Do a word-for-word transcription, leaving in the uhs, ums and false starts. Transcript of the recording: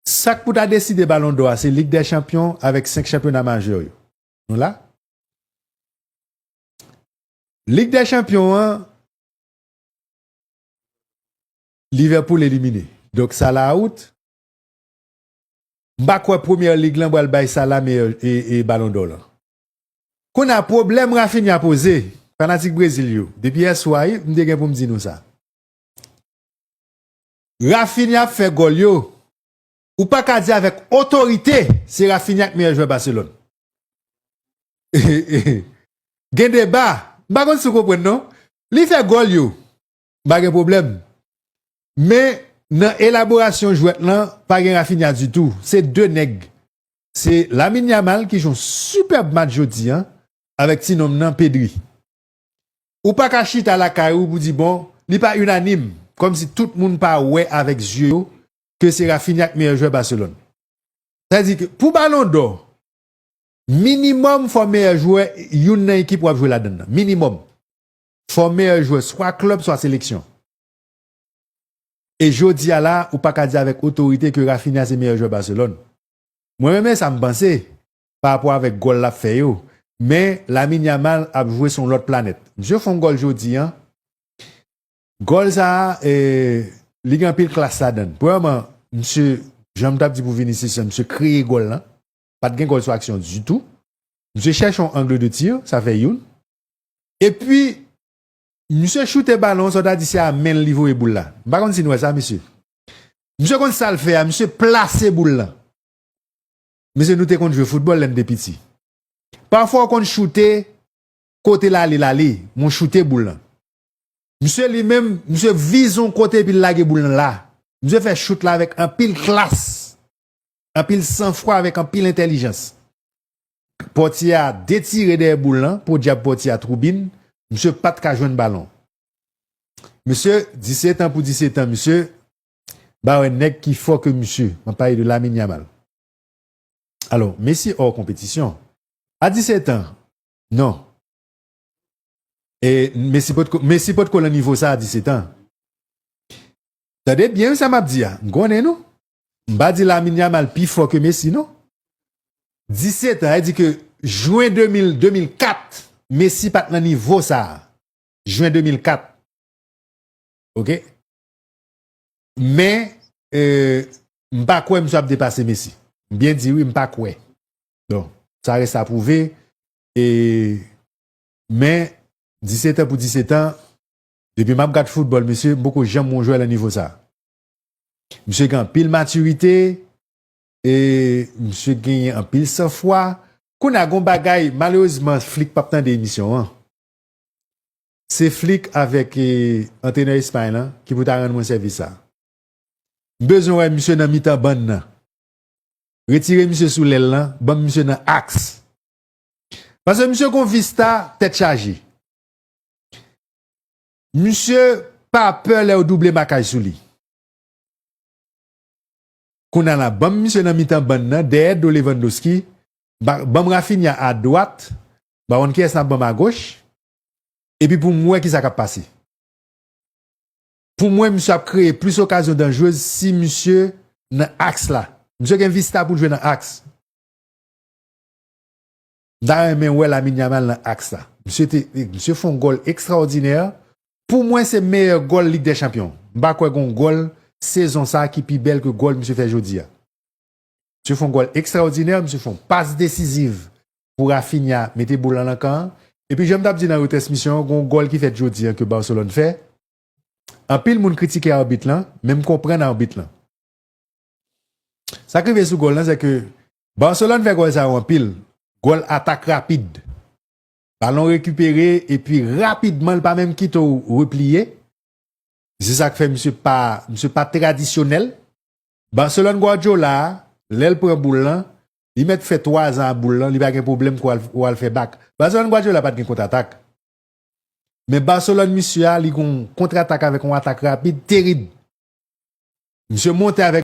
Sa k pou ta deside Balon dò a, se Lig dè Chanpyon avèk senk chanpyona majè yo. Nou la? Lig dè Chanpyon an, Liverpool elimine. Donk, Salah out. M pa kwè Premyè Lig lan pral bay Salah meyè e, e Balon dò lan. Kounye a, pwoblèm Raphinha poze, fanatik Brezil yo, depi yè swa, wi, m te gen pou m di nou sa. Raphinha ap fè gòl yo. Ou pa ka di avèk otorite se Raphinha k meyè jwè Barcelone. Gen deba. M pa konn si w konprann non. Li fè gòl yo. M pa gen pwoblèm. Men nan elaborasyon jwèt lan, pa gen Raphinha ditou. Se de nèg. Se Lamine Yamal ki jwe yon sipèb match jodi a, avèk ti nonm nan Pedri. Ou pa ka chita lakay ou pou di bon, li pa inanim, kòmsi tout moun pa wè avèk zye yo ke se Raphinha k meyè jwè Barcelone. Sa di ke pou Balon dò, minimòm fò meyè jwè youn nan ekip w ap jwe ladan l lan. Minimòm. Fò meyè jwè swa klèb, swa seleksyon. E jodi a la, ou pa ka di avèk otorite ke Raphinha se meyè jwè Barcelone. Mwen menm, e sa m panse, pa rapò avèk gòl l ap fè yo. Men, Lamine Yamal ap jwe sou yon lòt planèt. Misye fè yon gòl jodi a. Gòl sa a, e, li gen anpil klas ladan l. Premyèman, misye, jan m t ap di pou Vinicius lan, misye kreye gòl lan. Pa t gen gòl sou aksyon ditou. Misye chèche yon angle de tir, sa fè youn. Epi, misye choute balon, sa w ta di se a men l li voye boul la. M pa konn si n wè sa, mesye. Misye konn sa l fè a, misye plase boul lan. Mesye, nou te konn jwe foutbòl lè n te piti. Pafwa, w konn choute, kote l ale, l ale, men w choute boul lan. Misye li menm, misye vize yon kote epi l lage boul lan la. Misye fè chout la avèk anpil klas, anpil sanfwa, avèk anpil entèlijans. Pòtye a detire dèyè boul lan, podyab pòtye a twoubin, misye pa t ka jwenn balon. Mesye, disèt an pou disèt an, mesye, ba wè nèg ki fò ke misye. M ap pale de Lamine Yamal. Alò, Messi hors compétition. A disèt an, non. E Messi potko, Messi potko nan nivo sa a disèt an. Tande byen wi sa m ap di a. M konnen nou. M pa di Lamine Yamal pi fò ke Messi, non. Disèt an, sa vle di ke jen de mil, de mil kat, Messi pa t nan nivo sa a. Jen de mil kat. Oke? Men, e, m pa kwè misye ap depase Messi. M byen di wi, m pa kwè. Bon, sa reste à prouver. E, men, disèt an pou disèt an, depi m ap gad foutbòl, mesye, m poko janm wè yon jwè nan nivo sa. Misye gen anpil matirite, e misye genyen anpil sanfwa. Kounye a, gon bagay, malerezman, Flick p ap tande emisyon an. Se Flick avèk, e, antrenè Espay lan ki pou ta rann mwen sèvis sa. M bezwen wè misye nan mitan bann nan. Retire misye sou lèl lan, ban m misye nan aks. Paske misye gon vista tèt chaje. Misye pa pè lè yo double makaj sou li. Kounye a la, ban m misye nan mitan bann nan, dèyè do Lewandowski, ba, ban m Raphinha a dwat, m pa konn kiyès n ap ban m a goch, epi pou m wè kisa k ap pase. Pou mwen, misye ap kreye plis okazyon danjrez si misye nan aks la. Misye gen vista pou l jwe nan aks. M ta renmen wè Lamine Yamal nan aks la. Misye te, misye fè yon gòl ekstraòdinè. Pou mwen, se meyè gòl Lig dè Chanpyon. M pa kwè gon gòl sezon sa a ki pi bèl ke gòl misye fè jodi a. Misye fè yon gòl ekstraòdinè, misye fè yon pas desiziv pou Raphinha mete boul lan nan kan an. Epi, jan m t ap di nan retransmisyon an, gon gòl ki fèt jodi a ke Barcelone fè. Anpil moun kritike abit lan, men m konprann abit lan. Sa k rive sou gòl lan, se ke Barcelone fè gòl sa yo anpil. Gòl atak rapid. Balon rekipere, epi rapidman, l pa menm kite w repliye. Se sa k fè misye pa, misye pa tradisyonèl. Barcelone Guardiola a, lè l pran boul lan, li mèt fè twa zan a boul lan, li pa gen pwoblèm pou al, pou al fè bak. Barcelone Guardiola pa t gen kontratak. Men Barcelone misye a, li gon kontratak avèk yon atak rapid terib. Misye monte avèk